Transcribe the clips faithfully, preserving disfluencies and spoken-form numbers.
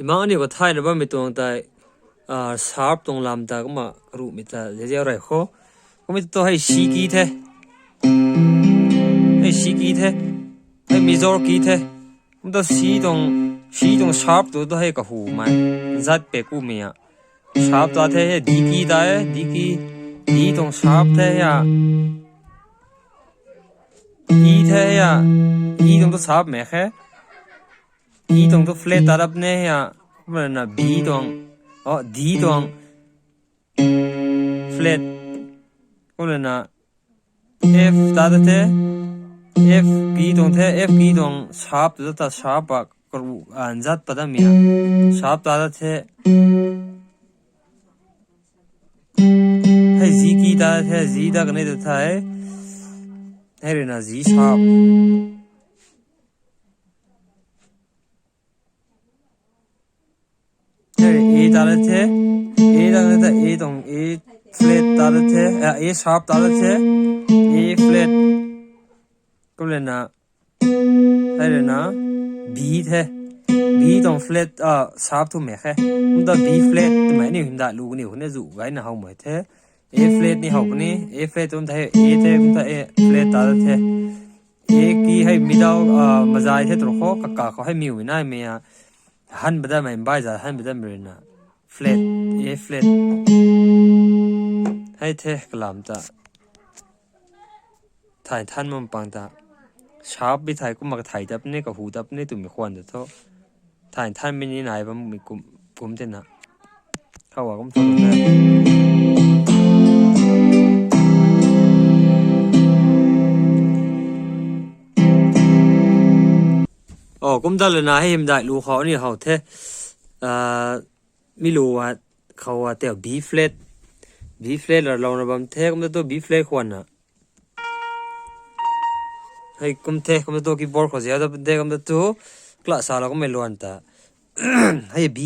Imang aniu khou thayna bammei tuang tei, ah, sharp tuang lam ta kumna karuhmei ta ziaziau rey khou. Kummei tu hei C key the. Hei C key the. Hei major key the. Kum ta C tuang, C tuang sharp tu tu hei kahumei. Zat pe kumei a. Sharp ta the, hei D key ta e, D key. D tuang sharp the ya. E the ya. E tuang tu sharp mek khe. E tuang tu flat ta dap ne ya. Kumna B tuang. Oh, D tuang. Flat. Kumna F ta da the. F key tuang the, F key tuang sharp ta ta sharp a karu, ah, zat pa da mi a. Sharp ta da the. Hei G key ta the, G ta kanei ta the. Hei rui na G sharp. Hei A ta da the. A ta da the, A tuang A flat ta da the. Ah, A sharp ta da the. A flat. Kumna Hei rui na B the. B tuang flat, ah, sharp thu mek khe. Kum ta B flat twmei ni hymdaih lu kaniw khou ni zu gayna howmei the. A flat ni how puni, A flat kum ta hei A the, kum ta A flat ta da the. A key hei middle, ah, mazai the tw khou, kaka khou hei miwmei naimei a. Han ba damei, bai za han ba damei rui na. Flat, A flat. Hei the kalam ta. Thay than bam pang ta. Sharp bi thay kumna kathai tap ni, kahu tap ni twmei khwan ta thu. Thay than mi ni nai bam mi kum, kum te na. Khou a kum thu te. Oh, kum ta lana hei hymdaih lu khou ni how the. Ah, mi lu a khou a tei B flat. B flat la lou na bam the, kum ta tu B flat khwan na. Hei kum the, kum ta tu keyboard khou ziau da the, kum ta tu class sa lou kummei luan ta. Hei B,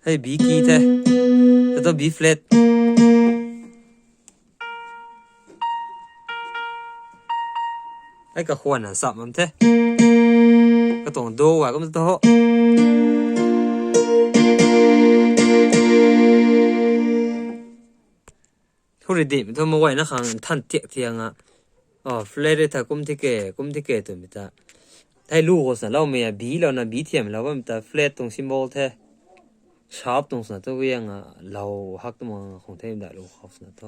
hei B key the. Ta tu B flat. Hei kakhwan na sap mam the. Katuang do wa kum ta tu ho. Thu riddim thu maguayna khang than tiak tiang a. Oh, flat e tha kum thi ke, kum thi ke twmei ta. Hei lu khou sna loumei a, B lou na B thiam lou bammei ta flat tuang symbol the. Sharp tuang sna tu yang a, lou hak tu ma khang the da lu khou sna tu.